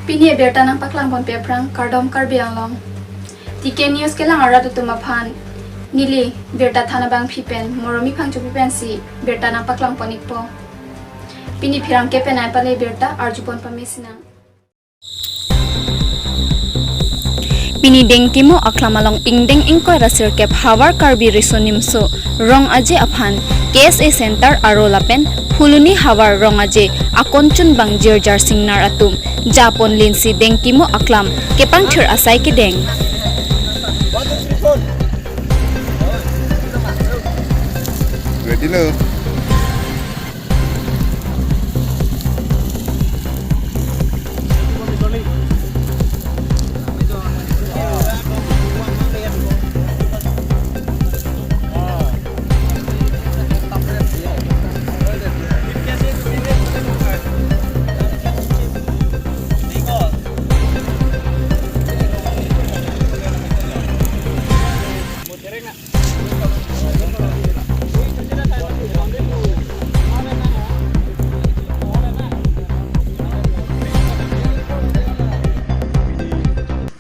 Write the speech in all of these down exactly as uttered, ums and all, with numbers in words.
Pini abirta nangpaklangponpe aphrang kardom Karbi Anglong. T K News kelang arat atum aphan neli birta than abangpi pen Moromi Phangchopi pensi birta nangpaklangpon-ikpo. Pini pherangke pen ai pale birta arjupon pame sinang. Pini Dengkimo aklam along ingdeng ingkoi ra sirkep Havar Karbi Riso Nimso Rong Aje aphan K S A Center aro lapen Phuloni Havar Rong Aje akon chunbang jirjar singnar atum japon linsi Dengkimo aklam kepangthir asai kedeng. Ready lo.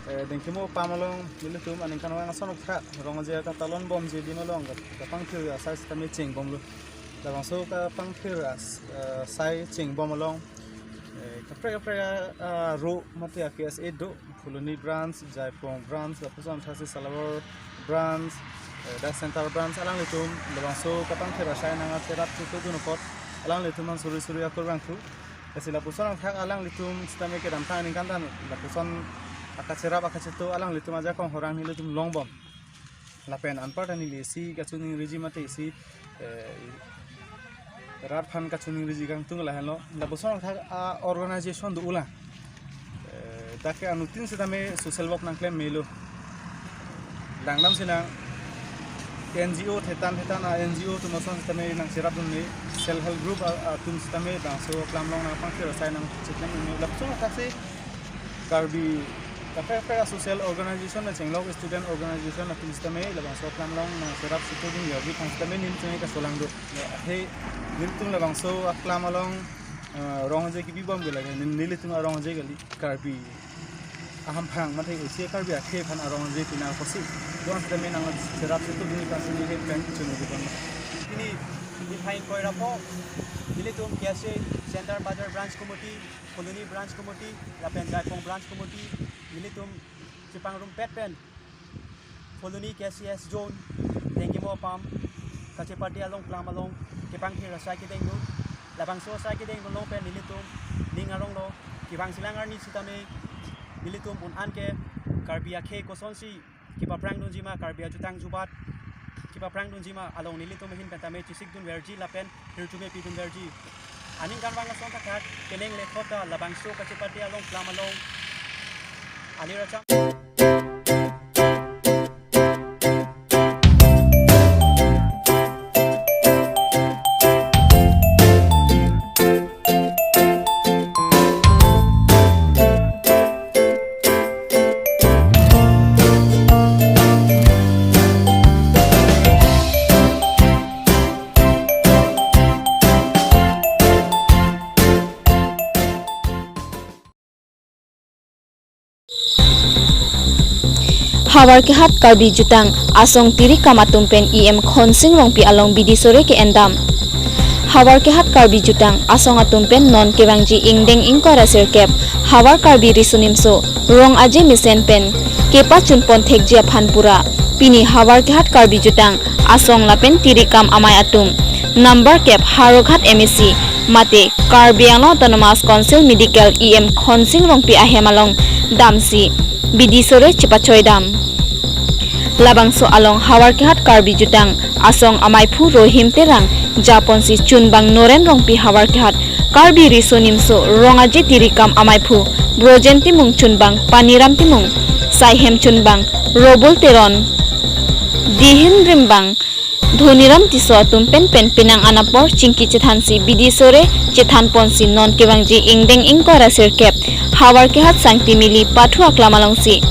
Eh, Dengkimo pam along nelitum aningkanvang asonthot Rong Aje katalonbomji adim along kapangthir asai sitame chengbomlo. Labangso kapangthir as-, eh, asai chengbom along, eh, kaprek kaprek, ah, ro mate a K S A do, Phuloni branch, Jaipong branch, lapuson thasi Salawar branch, eh, dak Center branch alanglitum labangso kapangthir asai nangcherap chutudun apot alanglitum aphan suri suri akur vangthu. Lasi lapuson angthak alanglitum sitame kedamtang aningkan ta lapuson akacherap akacheto alanglitum ajakong horang nelitum longbom. Lapen anparta neli isi kachiningriji mate isi, eh, rat aphan kachiningriji kangtung lahenlo. Lapuson angthak a-organization do-olang. Eh, dak ke anuttin sitame social work nangklem melo. Langdam sinang N G O thetan thetan a-N G O atum ason sitame nangcherapdunde, self help group a-, atum sitame bangso aklam along nangpangthir asai nangcheklemdunde. Lapuson angthak si Karbi kaprek kaprek a-social organization nangchenglok student organization atum sitame labangso aklam along nangcherap chutudun ya bi thang sitame nelitum kasolang do. Ya, he nelitum labangso aklam along, eh, Rong Aje kebibom ke lake, nel-, nelitum a-Rong Aje kali, Karbi ahamphang mate isi Karbi akhei aphan a-Rong Aje pina kosi. Don sitame nangcherap chutudun aphansi neli pen chunibom. Pini, pini phain koi ra po, nelitum K S A Center Bazar Branch Committee, Phuloni Branch Committee, lapen Jaipong Branch Committee, nelitum chepangrumpet pen Phuloni K C S Zone, Dengkimo pam, kachepate along aklam along kepangthir asai kedengdun. Labangso asai kedengdun along pen nelitum ning aronglo, kevangjilang arni sitame nelitum un-an ke Karbi akhei kosonsi kepaprangdunji ma, Karbi ajutang jubat kepaprangdunji ma along nelitum ahin pen tame chesikdunverji lapen hirjume pidunverji. Aningkanvang asonthot athak keneng lethot ta labangso kachepate along aklam along alir acham. Havarkehat Karbi Jutang Asong tirikam atum pen E M Khonsing Rongpi along bidi sore ke-endam. Havarkehat Karbi Jutang Asong atum pen non kevangji ingdeng ingkoi ra sirkep Havar Karbi Riso Nimso Rong Aje mesen pen kepachunpon thekji aphan pura pini Havarkehat Karbi Jutang Asong lapen tirikam amei atum number kep Haroghat M A C mate Karbi Anglong Autonomous Council Medical E M Khonsing Rongpi ahem along damsi bidi sore chepachoidam. Labangso along Havarkehat Karbi Jutang Asong amaiphu Rohim Terang japonsi chunbang Noren Rongpi, Havarkehat Karbi Riso Nimso Rong Aje tirikam amaiphu Brojen Timung, chunbang Paniram Timung, saihem chunbang Robol Teron, dihin rimbang Dhoniram Tisso atum pen pen penang an apor chingki chethansi bidi sore chethanponsi non kevangji ingdeng ingkoi ra sirkep Havarkehat Sangti Mili pathu aklam alongsi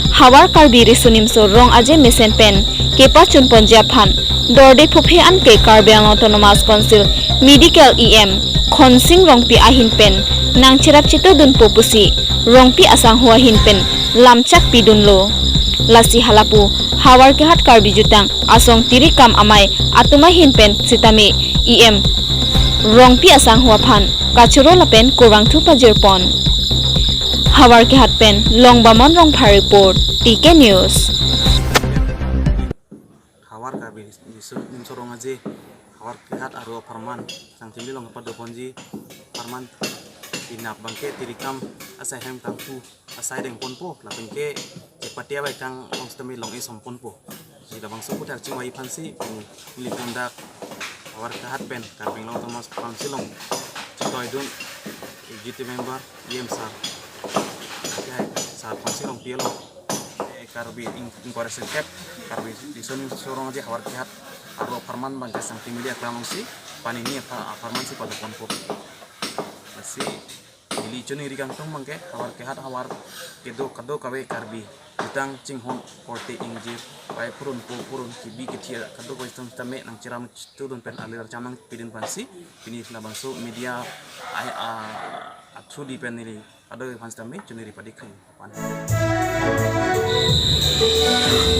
Havar Karbi Riso Nimso Rong Aje mesen pen kepachunponji aphan dorde phuphe an ke Karbi Anglong Autonomous Council Medical E M Khonsing Rongpi ahin pen nangcherap chetudunpo pusi Rongpi asangho ahin pen lamchak pidunlo. Lasi halapu Howraghat Karbi Jutang Asong Tirikam Amei atum ahin pen sitame E M Rongpi asangho aphan kachoro lapen kurvangthu pajirpon. Howraghat pen Longbamon Rongphar report, T K News. Howraghat Karbi Riso Nimso Rong Aje, Howraghat aro apharman sangtimli along padoponji apharman pinap abangke Tirikam asai hem kangpu asai dengponpo, lapenke chepate abai kang long sitame long-e somponpo. Jadi labangso aputhak chingvai aphansi pini neli kondak Howraghat pen Karbi Anglong Autonomous Council along chetoidun Executive Member E M sir, ke hai sir Pansi Rongpi along, eh, Karbi ing-, ingkoi ra sirkep, Karbi Riso Nimso Rong Aje Howraghat aro apharman abangke sangtimli aklam alongsi panini apha-, apharmansi padoponpo. Lasi neli choningri kangtung abangke Howraghat havar kedo kadokave Karbi jutang chinghon korte ingjir, pai purun po purun kebi kethe kadokave atum sitame nangcherap chetudun pen alir cham nangpidun aphansi pini labangso media ai a, a through di pen neli kadokave aphan sitame choningri padi khang pan.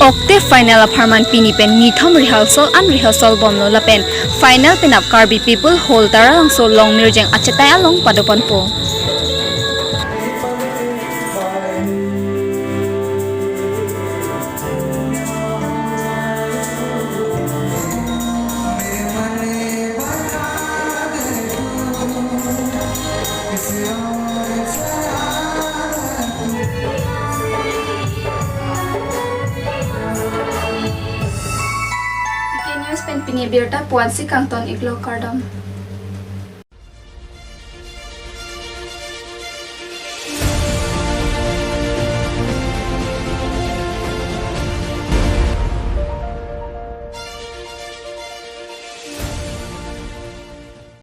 Octave final apharman pini pen nithom rehearsal an rehearsal bomlo lapen final penap Karbi People Hall Taralangso Longmirjeng achetai along padoponpo. T K News pen pini abirta puansi kangton iklo, kardom.